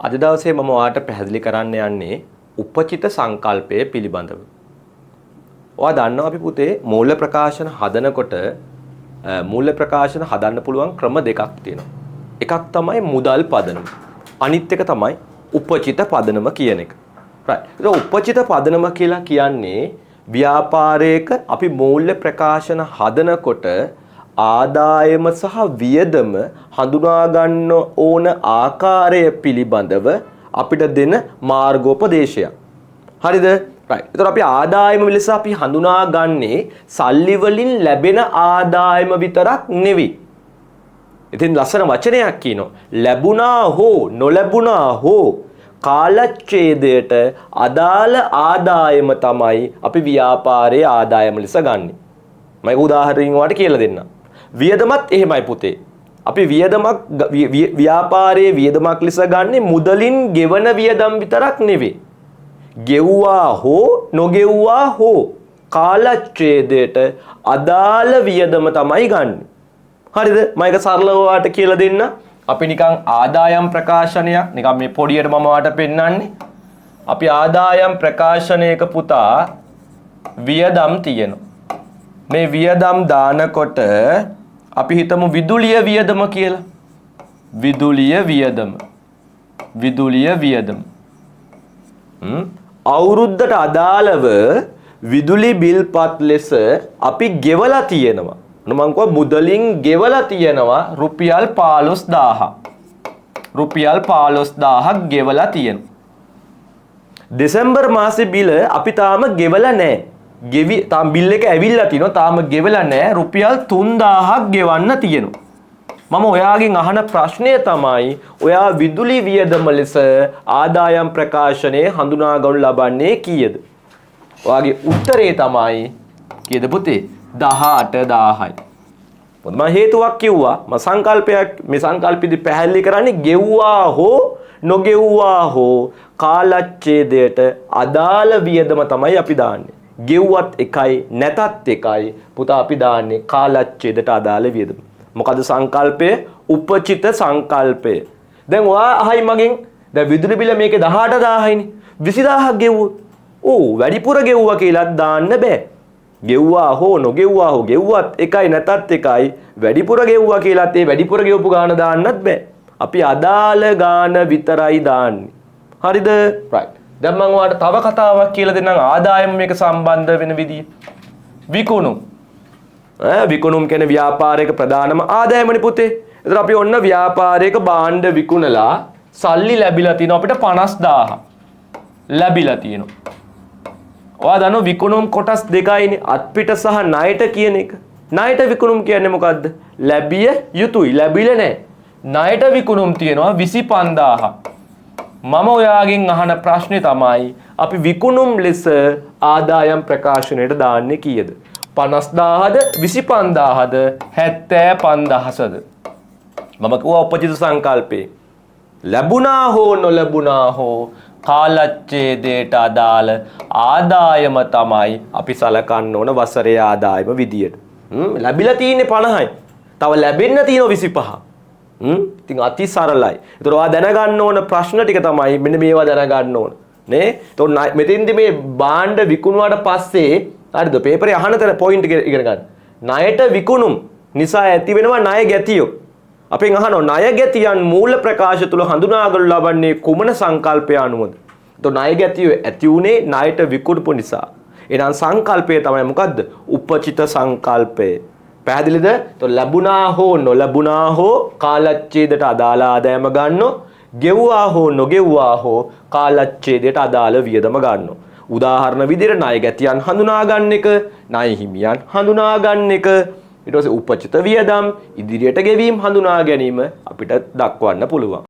අද දවසේ මම ඔයාට පැහැදිලි කරන්න යන්නේ උපචිත සංකල්පය පිළිබඳව. ඔයා දන්නවා අපි පුතේ මූල්‍ය ප්‍රකාශන හදනකොට මූල්‍ය ප්‍රකාශන හදන්න පුළුවන් ක්‍රම දෙකක් තියෙනවා. එකක් තමයි මුදල් පදනම. අනිත් එක තමයි උපචිත පදනම කියන එක. රයිට්. ඒක උපචිත පදනම කියලා කියන්නේ ව්‍යාපාරයක අපි මූල්‍ය ප්‍රකාශන හදනකොට ආදායම සහ වියදම හඳුනා ගන්න ඕන ආකාරය පිළිබඳව අපිට දෙන මාර්ගෝපදේශයක්. හරිද? රයිට්. ඒතර අපි ආදායම ලෙස අපි හඳුනාගන්නේ සල්ලි වලින් ලැබෙන ආදායම විතරක් නෙවෙයි. ඉතින් ලස්සන වචනයක් කියනවා. ලැබුණා හෝ නොලැබුණා හෝ කාලච්ඡේදයට අදාළ ආදායම තමයි අපි ව්‍යාපාරයේ ආදායම ලෙස ගන්නෙ. මම ඒක උදාහරණකින් ඔයාලට කියලා දෙන්නම්. වියදමත් එහෙමයි පුතේ. අපි වියදමක් ව්‍යාපාරයේ වියදමක් ලෙස ගන්නෙ මුදලින් ගෙවන වියදම් විතරක් නෙවෙයි. ගෙව්වා හෝ නොගෙව්වා හෝ කාලච්ඡේදයට අදාළ වියදම තමයි ගන්නෙ. හරිද? මම ඒක සරලව ඔයාලට කියලා දෙන්න. අපි නිකන් ආදායම් ප්‍රකාශනයක් නිකන් මේ පොඩියට මම ඔයාලට පෙන්නන්නේ. අපි ආදායම් ප්‍රකාශනයක පුතා වියදම් තියෙනවා. මේ වියදම් දානකොට අපි හිතමු විදුලිය වියදම කියලා. විදුලිය වියදම. විදුලිය වියදම. අවුරුද්දට අදාළව විදුලි බිල්පත් ලෙස අපි ගෙවලා තියෙනවා. මං කිව්වා මුදලින් ගෙවලා තියෙනවා රුපියල් 15000. රුපියල් 15000ක් ගෙවලා තියෙනවා. දෙසැම්බර් මාසේ බිල අපි තාම ගෙවලා නැහැ. ගෙවි තාම බිල් එක ඇවිල්ලා තිනවා තාම ගෙවලා නැහැ. රුපියල් 3000ක් ගෙවන්න තියෙනවා. මම ඔයාගෙන් අහන ප්‍රශ්නය තමයි ඔයා විදුලි වියදම ලෙස ආදායම් ප්‍රකාශනයේ හඳුනා ගනු ලබන්නේ කීයද? ඔයාගේ උත්තරේ තමයි කීයද පුතේ? 18000යි. මොකද මම හේතුවක් කිව්වා. මම සංකල්පයක් මේ සංකල්පෙදි පැහැදිලි කරන්නේ ගෙව්වා හෝ නොගෙව්වා හෝ කාලච්ඡේදයට අදාළ වියදම තමයි අපි දාන්නේ. ගෙව්වත් එකයි නැතත් එකයි පුතා අපි දාන්නේ කාලච්ඡේදයට අදාළ වියදම. මොකද සංකල්පය? උපචිත සංකල්පය. දැන් ඔයා අහයි මගෙන් දැන් විදුලි බිල මේකේ 18000යිනේ. 20000ක් ගෙව්වොත් ඕ වැඩිපුර ගෙව්වා කියලාත් දාන්න බෑ. ගෙව්වා හෝ නොගෙව්වා හෝ ගෙව්වත් එකයි නැතත් එකයි වැඩිපුර ගෙව්වා කියලාත් ඒ වැඩිපුර ගෙවපු ගාන දාන්නත් බෑ. අපි අදාළ ගාන විතරයි දාන්නේ. හරිද? රයිට්. දැන් මම ඔයාලට තව කතාවක් කියලා දෙන්නම් ආදායම මේක සම්බන්ධ වෙන විදිය. විකුණුම්. විකුණුම් කියන්නේ ව්‍යාපාරයක ප්‍රධානම ආදායමනේ පුතේ. ඒතර අපි ඔන්න ව්‍යාපාරයක භාණ්ඩ විකුණලා සල්ලි ලැබිලා තිනවා අපිට 50000. ලැබිලා තියෙනවා. ඔයා දන්නවා විකුණුම් කොටස් දෙකයිනේ අත්පිට සහ ණයට කියන එක. ණයට විකුණුම් කියන්නේ මොකද්ද? ලැබිය යුතුයි. ලැබිලා නැහැ. ණයට විකුණුම් තියෙනවා 25000. මම ඔයාගෙන් අහන ප්‍රශ්නේ තමයි අපි විකුණුම් ලෙස ආදායම් ප්‍රකාශනයට දාන්නේ කීයද? 50000ද 25000ද 75000ද? මම කිව්වා උපචිත සංකල්පේ ලැබුණා හෝ නොලැබුණා හෝ කාලච්ඡේදයට අදාළ ආදායම තමයි අපි සලකන්න ඕන වසරේ ආදායම විදියට. ලැබිලා තියෙන්නේ 50යි. තව ලැබෙන්න තියෙනවා 25. ඉතින් අති සරලයි. ඒතර ඔයා දැනගන්න ඕන ප්‍රශ්න ටික තමයි මෙන්න මේවා දැනගන්න ඕන. නේ? ඒතකොට මෙතෙන්දි මේ භාණ්ඩ විකුණුවාට පස්සේ හරිද? පේපරේ අහන තැන පොයින්ට් එක ඉගෙන ගන්න. ණයට විකුණුම් නිසා ඇති වෙනවා ණය ගැතියෝ. අපෙන් අහනවා ණය ගැතියන් මූල ප්‍රකාශ තුල හඳුනාගනු ලබන්නේ කුමන සංකල්පය අනුවද? එතකොට ණය ගැතියෝ ඇති වුණේ ණයට විකුණපු නිසා. එහෙනම් සංකල්පය තමයි මොකද්ද? උපචිත සංකල්පය. පැහැදිලිද? එතකොට ලැබුණා හෝ නොලැබුණා හෝ කාලච්ඡේදයට අදාළ ආදායම ගන්නෝ, ගෙව්වා හෝ නොගෙව්වා හෝ කාලච්ඡේදයට අදාළ වියදම ගන්නෝ. උදාහරණ විදිහට ණය ගැතියන් හඳුනා ගන්න එක, ණය හිමියන් හඳුනා ගන්න එක, ඊට පස්සේ උපචිත වියදම්, ඉදිරියට ගෙවීම් හඳුනා ගැනීම අපිට දක්වන්න පුළුවන්.